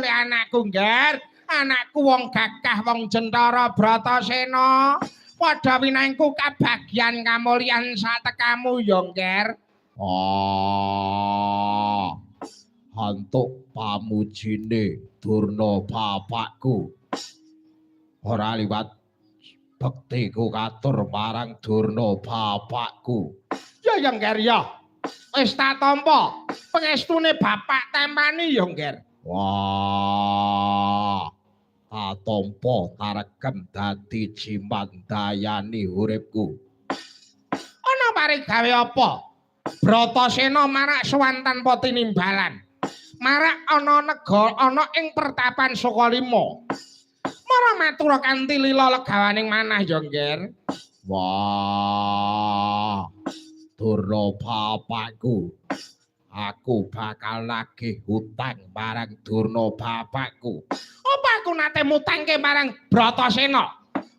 lho le anakku, Ngger. Anakku wong gagah, wong jentara Bratasena. Padha winangku kabagyan kamulyan satekamu ya, Ngger. Ah. Antuk pamujine Durna bapakku. Ora liwat bektiku katur marang Durna bapakku. Ya ya, Ngger ya. Wis tak tampa. Pengestune bapak tempani ya, Ngger. Wah. Tak tampa taregem dadi jimat dayani uripku. Ana parigawe apa? Bratasena marak sowan tanpa tinimbalan. Marak ana negara ana ing pertapan Sukalima. Mara matura kanthi lila legawaning manah ya, Ngger. Wah. Durna bapakku. Aku bakal nagih hutang marang Durna bapakku. Apa aku nate mutangke marang Bratasena?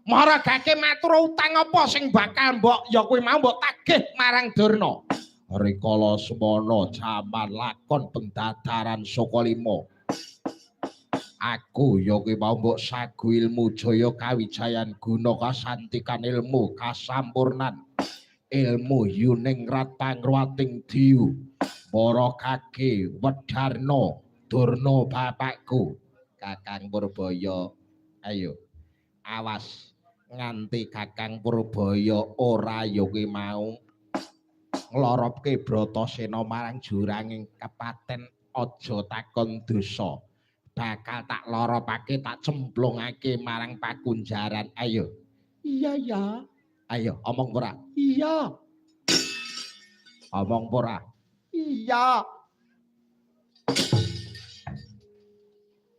Mara gake matura utang apa sing bakal mbok ya kuwi mau mbok tagih marang Durna? Rikala semono jaman lakon pendadaran Sukalima. Aku ya kuwi mau mbok sagu ilmu jaya kawijayan guna kasantikan ilmu kasampurnan. Ilmu yuningrat pangruwating diyu. Para kage wedarna Durna bapakku. Kakang Purbaya, ayo awas nganti Kakang Purbaya ora ya kuwi mau ngloropke Bratasena marang juranging kepaten aja takon dosa. Bakal tak loropake, tak cemplungake marang pakunjaran. Ayo. Iya ya. Ayo omong ora? Iya. Omong ora? Iya.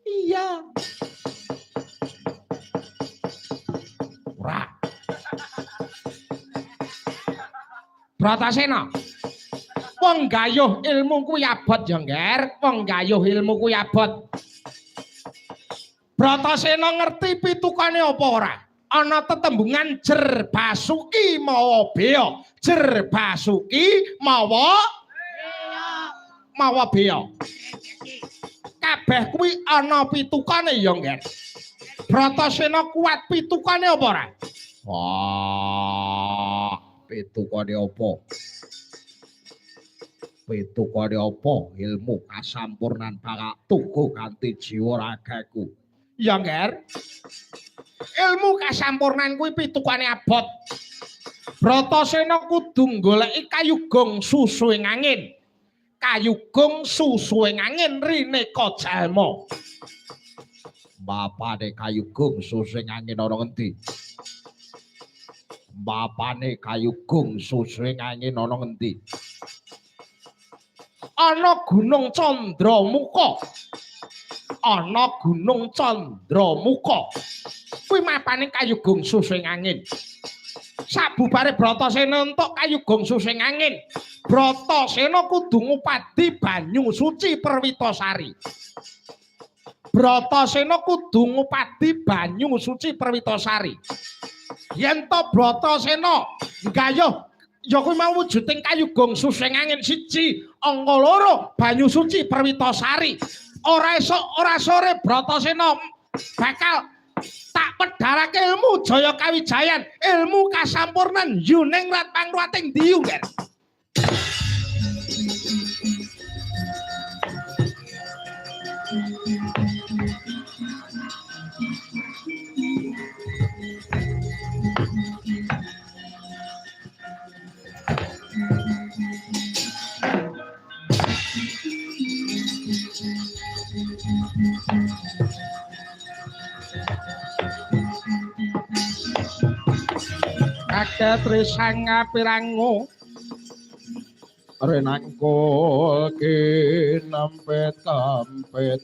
Iya. Ora. Bratasena. Wong gayuh ilmu kuwi abot ya, Ngger. Wong gayuh ilmu kuwi abot. Bratasena ngerti pitukane apa ora? Ana tetembungan jer basuki mawa bea. Jer basuki mawa mawa bea. Kabeh kuwi ana pitukane ya, Ngger. Bratasena kuat pitukane apa ora? Wah, pitukane apa? Pitukane apa? Ilmu kasampurnan bakal tuku kanthi jiwa ragaku. Ya, Ngger. Ilmu kasampurnan kuwi pitukane abot. Bratasena kudu goleki kayu gong susuing angin. Kayu gong susuing angin rineka jalma. Bapane kayu gong susuing angin ana ngendi? Bapane kayu gong susuing angin ana ngendi? Ana Gunung Candramuka. Ana Gunung Candramuka. Kuwi mapane kayu gong susuing angin. Sabubare Bratasena entuk kayu gong susuing angin, Bratasena kudu ngupadi banyu suci Perwitasari. Bratasena kudu ngupadi banyu suci Perwitasari. Yen to Bratasena nggayuh ya kuwi mau wujuding kayu gong susuing angin siji, angka loro banyu suci Perwitasari. Ora esuk ora sore Bratasena bakal tak pedharake ilmu jaya kawijayan, ilmu kasampurnan yuningrat pangruwating diyu, Ngger. Kaget risang kapirangu renangkul kinampet-ampet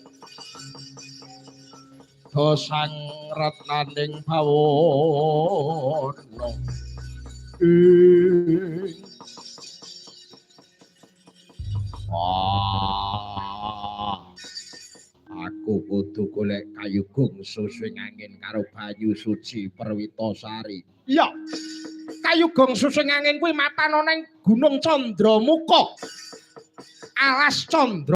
dosang retnaning bawono ing. Wah, aku kudu golek kayu gung susuing angin karo banyu suci Perwitasari. Iya. Kayu gong susuing angin kuwi mapan ana ing Gunung Candramuka. Alas Candra